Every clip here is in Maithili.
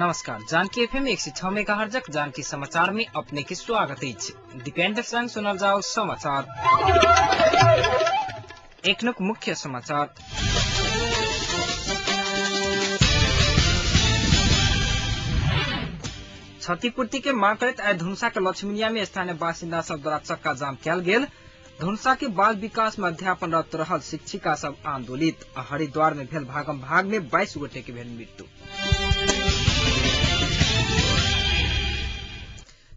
नमस्कार, जानकी एफएम 106 मेगाहर्जक जानकी समाचार में अपने के स्वागत अछि। दीपेंद्र संग सुनल जाओ समाचार। एखनुक मुख्य समाचार। क्षतिपूर्ति के मांग करैत आइ धनुषा के लक्ष्मीनिया में स्थानीय बासिन्दा सब द्वारा चक्का जाम कयल गेल। धनुषा के बाल विकास में अध्यापनरत रहल शिक्षिका सब आंदोलित। हरिद्वार में भेल भागम भाग में 22 गोटे के भेल मृत्यु।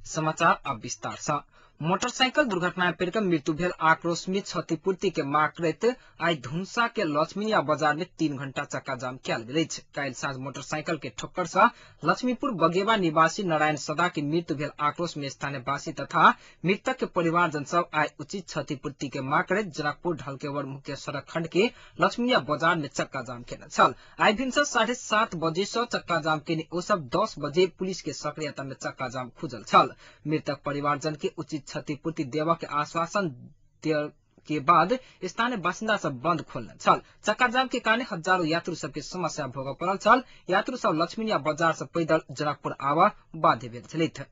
समाचार अब विस्तार से। मोटरसाइकिल दुर्घटना में पड़िकऽ मृत्यु भेल आक्रोश में क्षतिपूर्ति के मांग करैत आइ धनुषा के लक्ष्मीनिया बाजार में 3 घंटा चक्का जाम कयल गेल अछि। काल्हि साँझ मोटरसाइकिल के ठोक्कर से लक्ष्मीपुर बगेवा निवासी नारायण सदा के मृत्यु भेल आक्रोश में स्थानीय वासी तथा मृतक के परिवारजन सब आइ उचित क्षतिपूर्ति के मांग करैत जनकपुर ढलकेवर मुख्य सड़क खंड के लक्ष्मीनिया बाजार में चक्का जाम केने छल। आइ भिनसर 7:30 बजे से चक्का जाम केने ओ सब 10 बजे पुलिस के सक्रियता में चक्का जाम खुजल छल। मृतक परिवारजन के उचित क्षतिपूर्ति देवा के आश्वासन के बाद स्थानीय बासिन्दा सब बंद खोलने छल। चक्का जाम के कारण हजारों यात्रु सबके समस्या भोग पड़ल छल। यात्रु सब लक्ष्मीनिया बाजार से पैदल जनकपुर आवा बाध्य भेल छलथि।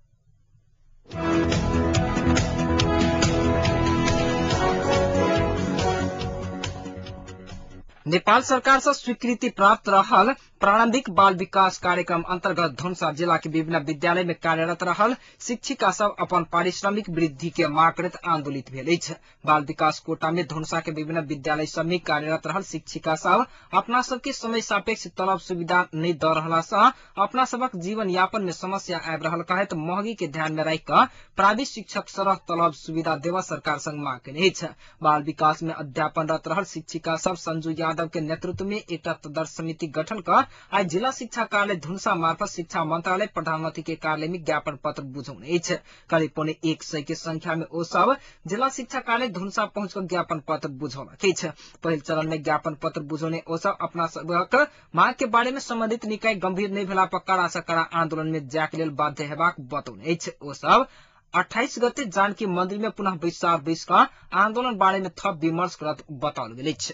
नेपाल सरकार से स्वीकृति प्राप्त रहल प्रारंभिक बाल विकास कार्यक्रम अंतर्गत धनुषा जिला के विभिन्न विद्यालय में कार्यरत रहल शिक्षिका सब अपन पारिश्रमिक वृद्धि के मांग करैत आंदोलित भेल अछि। बाल विकास कोटा में धनुषा के विभिन्न विद्यालय सब में कार्यरत रहल शिक्षिका सब अपना सबके समय सापेक्ष तलब सुविधा नहीं द रहला से अपना सबक जीवन यापन में समस्या आबि रहल कहैत महगी के ध्यान में राखि कऽ प्राविधिक शिक्षक सरह तलब सुविधा देवा सरकार संग मांग केने अछि। बाल विकास में अध्यापनरत रहल शिक्षिका सब संजू यादव के नेतृत्व में एक तदर्थ समिति गठन कर आज जिला शिक्षा कार्यालय धनुषा मार्फत शिक्षा मंत्रालय प्रधानमंत्री के कार्यालय में ज्ञापन पत्र बुझौने अछि। करीब 0.75 के संख्या में ओ सब जिला शिक्षा कार्यालय धनुषा पहुंच कर ज्ञापन पत्र बुझौलक अछि। पहिल चरण में ज्ञापन पत्र बुझौने ओ सब अपना सबक मांग के बारे में संबंधित निकाय गंभीर नहीं भेला पर कड़ा से कड़ा आंदोलन में जाय के लेल बाध्य हेबाक बतौने अछि। ओ सब 28 गते जानकी मंदिर में पुनः बैसार बैस कऽ आंदोलन बारे में थप विमर्श करत बताओल गेल अछि।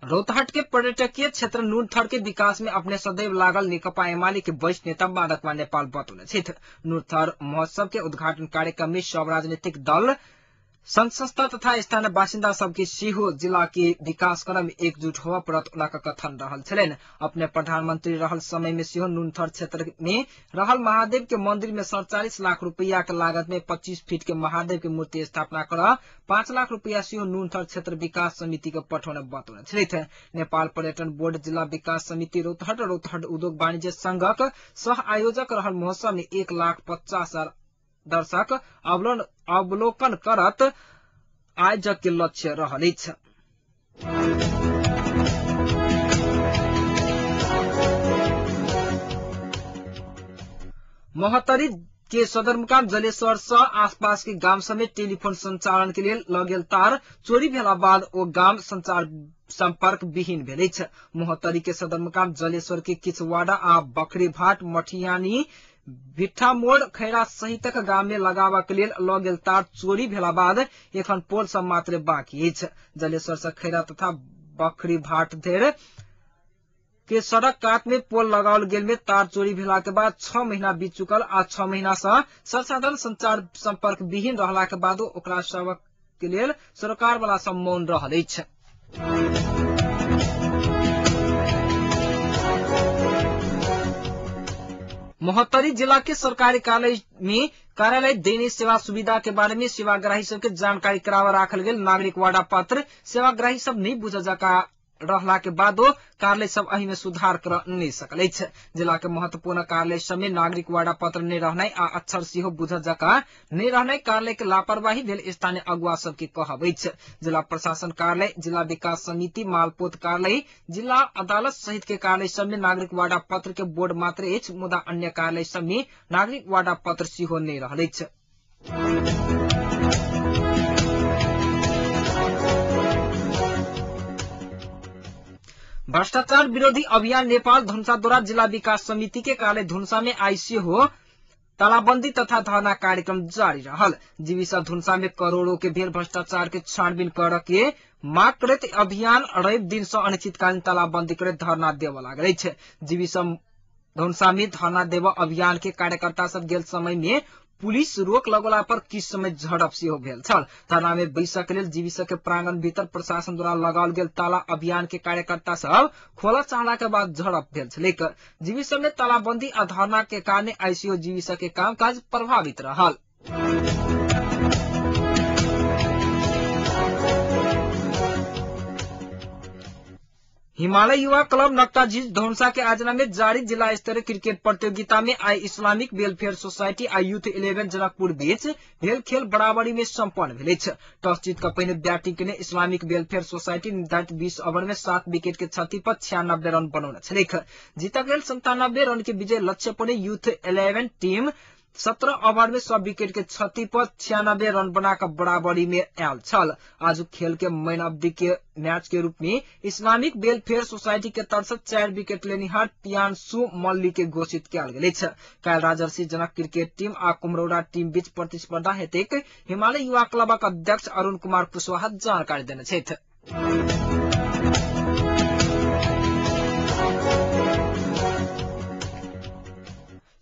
रौतहट के पर्यटकीय क्षेत्र नूनथर के विकास में अपने सदैव लागल नेकपा एमाले के वरिष्ठ नेता माधव नेपाल बतौने छथि। नूनथर महोत्सव के उद्घाटन कार्यक्रम में सब राजनीतिक दल, संघ संस्था तथा स्थानीय बासिन्दा सबके सेहो जिला के विकास करम में एकजुट होबय पड़त उनका कथन रहल छलनि। अपने प्रधानमंत्री रहल समय में सेहो नूनथर क्षेत्र में रहल महादेव के मंदिर में 47 लाख रुपया के लागत में 25 फीट के महादेव के मूर्ति स्थापना कर 5 लाख रुपया सेहो नूनथर क्षेत्र विकास समिति के पठौने बतौने छलथि। नेपाल पर्यटन बोर्ड जिला विकास समिति रौतहट, रौतहट उद्योग वाणिज्य संघक सह आयोजक रहल महोत्सव में 1,50,000 दर्शक अवलोकन करत आयोजक के लक्ष्य रहल अछि। महोत्तरी के सदरमुकाम जलेश्वर से आसपास के गाम समेत टेलीफोन संचालन के लेल लगेल तार चोरी भेला बाद ओ गाम संचार संपर्क विहीन भेल अछि। महोत्तरी के सदरमुकाम जलेश्वर के किछु वाडा आ बकरीभाट, मठियानी, भिट्ठा मोड़, खैरा सहितक गाम में लगाबऽ के लेल लगेल तार चोरी भेला बाद एखन पोल सब मात्र बाकी अछि। जलेश्वर से खैरा तथा बकरीभाट धरि के सड़क कात में पोल लगाओल गेल में तार चोरी भेला के बाद 6 महीना बीत चुकल आ 6 महीना से सर्वसाधारण संचार संपर्क विहीन रहला के बादो ओकरा सबक के लेल सरकार वाला सब मौन रहल अछि। महोत्तरी जिला के सरकारी कार्यालय में कार्यालय देने सेवा सुविधा के बारे में सेवाग्राही सबके जानकारी करावा राखल गेल नागरिक वाडा पत्र सेवाग्राही सब नहीं बुझ जका रहला के बादो कार्यालय सब एहि में सुधार कर नहीं सकल अछि। जिला के महत्वपूर्ण कार्यालय सब में नागरिक वाडा पत्र नहीं रहनाइ आ अक्षर सेहो बुझ जका नहीं रहनाइ कार्यालय के लापरवाही भेल स्थानीय अगुआ सबके कहब अछि। जिला प्रशासन कार्यालय, जिला विकास समिति, मालपोत कार्यालय, जिला अदालत सहित के कार्यालय सब में नागरिक वाडा पत्र के बोर्ड मात्र अछि, मुदा अन्य कार्यालय सब में नागरिक वाडा पत्र सेहो नहीं रहल अछि। भ्रष्टाचार विरोधी अभियान नेपाल धनुषा द्वारा जिला विकास समिति के कार्यालय धनुषा में आई सेहो तालाबंदी तथा धरना कार्यक्रम जारी रहल। जीविसा धुनसा में करोड़ों के भेल भ्रष्टाचार के छानबीन कर के माग करैत अभियान रवि दिन से अनिश्चितकालीन तालाबंदी करैत धरना देव लागल अछि। जीविसा धुनसा में धरना देव अभियान के कार्यकर्ता सब गेल समय में पुलिस रोक लगोला पर किछु समय झड़प सेहो भेल छल। धरना में बैसक लेल जीविसा के प्रांगण भीतर प्रशासन द्वारा लगाओल गेल ताला अभियान के कार्यकर्ता सब खोलऽ चाहला के बाद झड़प भेल छलैक। जीविसा में तालाबंदी आ धरना के कारण आईसीयू जीविसा के कामकाज प्रभावित रहल। हिमालय युवा क्लब नक्टाझिज धौंसा के आयोजना में जारी जिला स्तरीय क्रिकेट प्रतियोगिता में आई इस्लामिक वेलफेयर सोसाइटी आ यूथ 11 जनकपुर बीच भेल खेल बराबरी में सम्पन्न भेल अछि। टॉस जीत कऽ पहिने बैटिंग केने इस्लामिक वेलफेयर सोसाइटी निर्धारित 20 ओवर में 7 विकेट के क्षति पर 96 रन बनौने छलैक। जीतक लेल 97 रन के विजय लक्ष्य पर यूथ 11 टीम 17 ओवर में 100 विकेट के क्षति पर 96 रन बनाकर बराबरी में आयल छल। आज खेल के मैन ऑफ the के मैच के रूप में इस्लामिक वेलफेयर सोसाइटी के तरफ से 4 विकेट लेनिहार पियांशु मल्ली के घोषित कयल गेल अछि। काल्हि राजर्षि जनक क्रिकेट टीम आ कुमरौड़ा टीम बीच प्रतिस्पर्धा हेतैक। हिमालय युवा क्लबक अध्यक्ष अरुण कुमार कुशवाहा जानकारी देने छथि।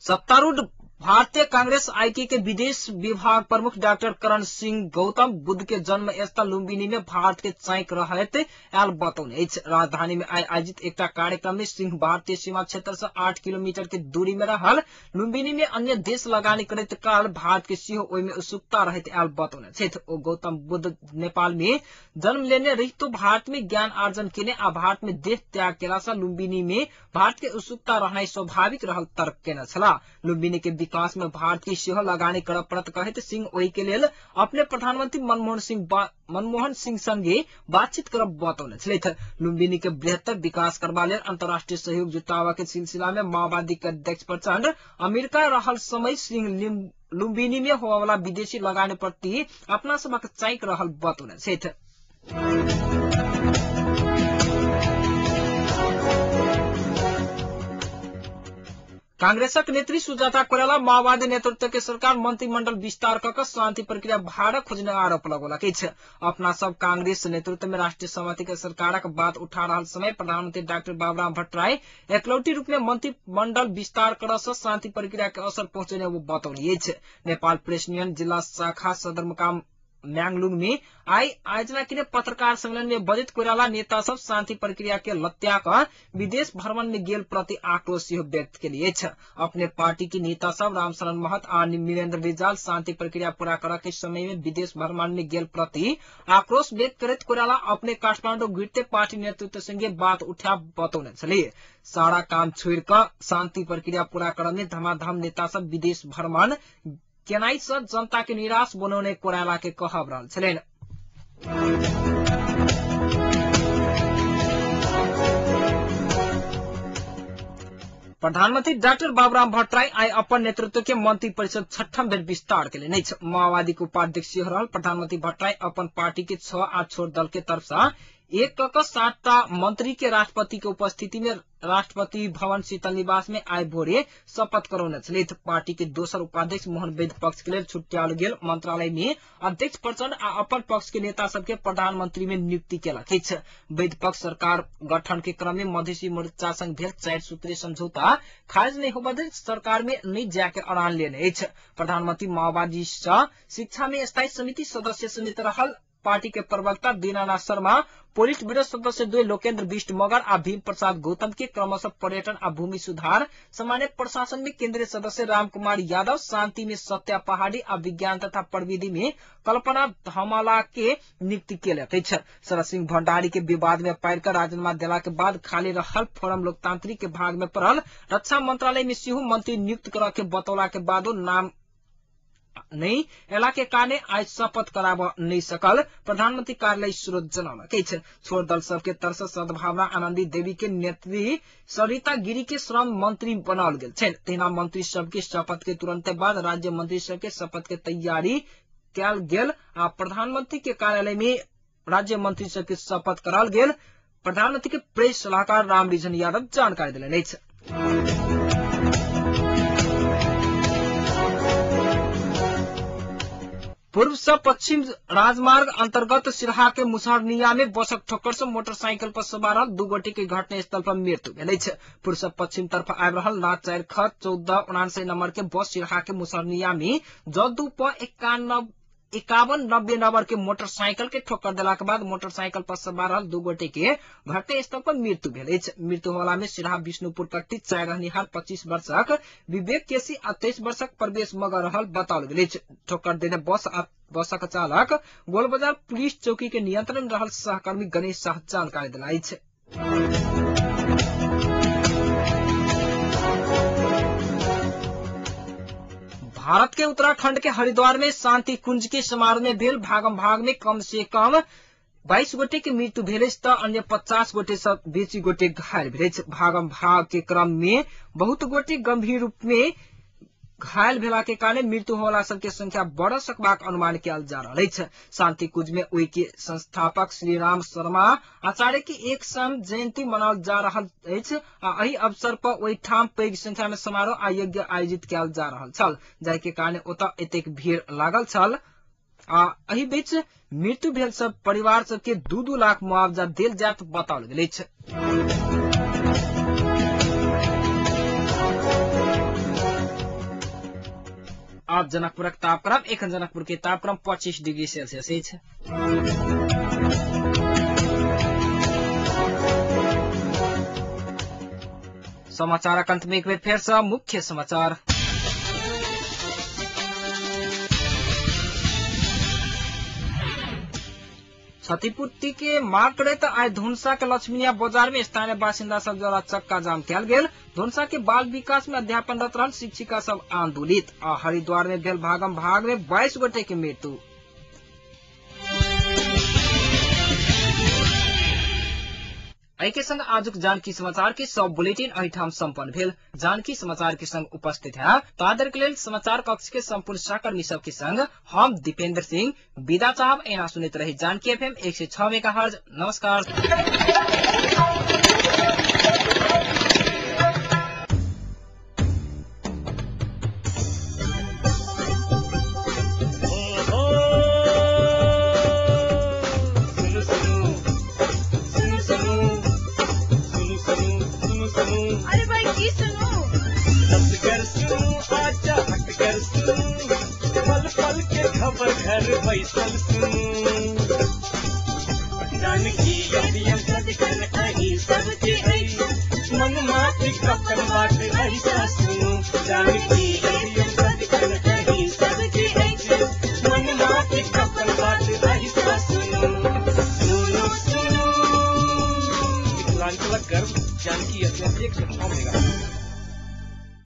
सत्तारूढ़ भारतीय कांग्रेस IT के विदेश विभाग प्रमुख डॉक्टर करण सिंह गौतम बुद्ध के जन्म स्थल लुम्बिनी में भारत के चाइक रहैत आयल बतौने अछि। राजधानी में आइ आयोजित एकटा कार्यक्रम में सिंह भारतीय सीमा क्षेत्र से 8 किलोमीटर के दूरी में रहल लुम्बिनी में अन्य देश लगानी करैत काल भारत के सेहो ओहि में उत्सुकता रहैत आयल बतौने छथि। ओ गौतम बुद्ध नेपाल में जन्म लेने रहितो भारत में ज्ञान आर्जन केने आ भारत में देह त्याग केला से लुम्बिनी में भारत के उत्सुकता रहनाइ स्वाभाविक रहल तर्क केने छलाह। लुम्बिनी के विकास में भारत की सेहो लगानी करऽ पड़त कहैत सिंह ओहि के लेल अपने प्रधानमंत्री मनमोहन सिंह संगे बातचीत करब बतौने छलथि। लुम्बिनी के बृहत्तर विकास करबा लेल अंतर्राष्ट्रीय सहयोग जुटाबऽ के सिलसिला में माओवादी के अध्यक्ष प्रचंड अमेरिका रहल समय सिंह लुम्बिनी में होबयवला विदेशी लगानी प्रति अपना सबक चाइक रहल बतौने छथि। कांग्रेसक नेत्री सुजाता कोइराला माओवादी नेतृत्व के सरकार मंत्रिमंडल विस्तार कऽ शांति प्रक्रिया भाड़ा खोजने आरोप लगौलक अछि। अपना सब कांग्रेस नेतृत्व में राष्ट्रीय सहमति के सरकारक बात उठा रहल समय प्रधानमंत्री डॉक्टर बाबूराम भट्टराई एकलौटी रूप में मंत्रिमंडल विस्तार करऽ से शांति प्रक्रिया के असर पहुंचेने ओ बतौली अछि। नेपाल प्रेस यूनियन जिला शाखा सदरमुकाम म्यांगलुंग में आई आयोजना के पत्रकार सम्मेलन में बजट कोइराला नेता सब शांति प्रक्रिया के लत्या कर विदेश भ्रमण में गेल प्रति आक्रोश सेहो व्यक्त केली अछि। अपने पार्टी के नेता सब रामशरण महत आ मीरेंद्र रिजाल शांति प्रक्रिया पूरा करऽ के समय में विदेश भ्रमण में गेल प्रति आक्रोश व्यक्त करैत कोइराला अपने काठमांडू घुरते पार्टी नेतृत्व संगे बात उठा बतौने छलै। सारा काम छोड़ कऽ शांति प्रक्रिया पूरा करऽ में धमाधम नेता सब विदेश भ्रमण केनाइ सँ जनता के निराश बनौने कोइराला के कहब रहल छलनि। प्रधानमंत्री डॉक्टर बाबूराम भट्टराई आइ अपन नेतृत्व के मंत्री परिषद छठम बेर विस्तार केलनि अछि। माओवादी के उपाध्यक्ष सेहो रहल प्रधानमंत्री भट्टराई अपन पार्टी के 6 आ छोट दल के तरफ सँ 1 कऽ 7टा मंत्री के राष्ट्रपति के उपस्थिति में राष्ट्रपति भवन शीतल निवास में आइ भोरे शपथ करौने छलथि। पार्टी के दोसर उपाध्यक्ष मोहन वैद्य पक्ष के लेल छुट्याओल गेल मंत्रालय में अध्यक्ष प्रचंड आ अपन पक्ष के नेता सबके प्रधानमंत्री में नियुक्ति केलक अछि। वैद्य पक्ष सरकार गठन के क्रम में मधेसी मोर्चा संग भेल 4 सूत्रीय समझौता खारिज नहीं होबय धरि सरकार में नहीं जाय के ऐलान लेने अछि। प्रधानमंत्री माओवादी सँ शिक्षा में स्थायी समिति सदस्य समेत रहल पार्टी के प्रवक्ता दीनानाथ शर्मा, पोलिट ब्यूरो सदस्य दुई लोकेन्द्र विष्ट मगर आ भीम प्रसाद गौतम के क्रमशः पर्यटन आ भूमि सुधार, सामान्य प्रशासन में केंद्रीय सदस्य राम कुमार यादव, शांति में सत्या पहाड़ी आ विज्ञान तथा प्रविधि में कल्पना धमाला के नियुक्ति केलक अछि। शरद सिंह भंडारी के विवाद में पारि कऽ राजीनामा देला के बाद खाली रहल फोरम लोकतांत्रिक के भाग में पड़ल रक्षा मंत्रालय में सेहो मंत्री नियुक्त करऽ के बतौला के बादो नाम नहीं एला के कारण आज शपथ कराब नहीं सकल प्रधानमंत्री कार्यालय स्रोत जनौलक अछि। छोट दल सबके तरफ से सद्भावना आनंदी देवी के नेत्री सरिता गिरी के श्रम मंत्री बनाओल गेल छनि। तहिना मंत्री सबके शपथ के तुरंते बाद राज्य मंत्री सबके शपथ के तैयारी कयल गेल आ प्रधानमंत्री के कार्यालय में राज्य मंत्री सबके शपथ कराओल गेल। प्रधानमंत्री के प्रेस सलाहकार रामरिझन यादव जानकारी देलनि अछि। पूर्व से पश्चिम राजमार्ग अंतर्गत सिरहा के मुसहरनिया में बसक ठोकर से मोटरसाइकिल पर सवार 2 गोटे के घटनास्थल पर मृत्यु भेल अछि। पूर्व से पश्चिम तरफ आबि रहल ना 4 ख 1479 नंबर के बस सिरहा के मुसहरनिया में जदू पर 5190 नंबर के मोटरसाइकिल के ठोकर देला के बाद मोटरसाइकिल पर सवार रहल 2 गोटे के घटनास्थल पर मृत्यु भेल अछि। मृत्यु होला में सिरहा विष्णुपुर पट्टी 4 रहनिहार 25 वर्षक विवेक केसी आ 23 वर्षक प्रवेश मगर रहल बताओल गेल अछि। ठोकर देने बसक चालक गोलबाजार पुलिस चौकी के नियंत्रण में रहल सहकर्मी गणेश शाह जानकारी देला अछि। भारत के उत्तराखंड के हरिद्वार में शांति कुंज के समारोह में भेल भागम भाग में कम से कम 22 गोटे के मृत्यु भेल अछि त अन्य 50 गोटे से बेसी गोटे घायल भेल अछि। भागम भाग के क्रम में बहुत गोटे गंभीर रूप में घायल भेला के कारण मृत्यु होला सबके संख्या बढ़ सकबाक अनुमान कयल जा रहल अछि। शांति कुंज में ओहि के संस्थापक श्री राम शर्मा आचार्य के 100 जयंती मनाओल जा रहल अछि आ एहि अवसर पर ओहि ठाम पैघ संख्या में समारोह आ यज्ञ आयोजित कयल जा रहल छल, जाहि के कारण ओतऽ एतेक भीड़ लागल छल आ एहि बीच मृत्यु भेल सब परिवार सबके 2-2 लाख मुआवजा देल जायत बताओल गेल अछि। आज जनकपुरक तापक्रम एखन जनकपुर के तापक्रम 25 डिग्री सेल्सियस अछि। समाचारक अंत में एक बेर फेर से मुख्य समाचार। क्षतिपूर्ति के मांग करैत आइ धुनसा के लक्ष्मीनिया बाजार में स्थानीय बासिन्दा सब द्वारा चक्का जाम कयल गेल। धुनसा के बाल विकास में अध्यापनरत रहल शिक्षिका सब आंदोलित। आ हरिद्वार में भेल भागम भाग में 22 गोटे के मृत्यु। एहि के संग आजुक जानकी समाचार के सब बुलेटिन एहिठाम सम्पन्न भेल। जानकी समाचार के संग उपस्थित है तादर के लेल समाचार कक्ष के संपूर्ण सहकर्मी सबके संग हम दीपेंद्र सिंह विदा चाहब। एना सुनैत रही जानकी एफएम 106 मेगाहर्ज। नमस्कार। अरे भाई की सुनू, कर सुनू, आजा हट कर सुनू, पल पल के खबर घर बैसल सुनू, जानकी सदखन अही सबके मन माटी कपन बाट ऐसा।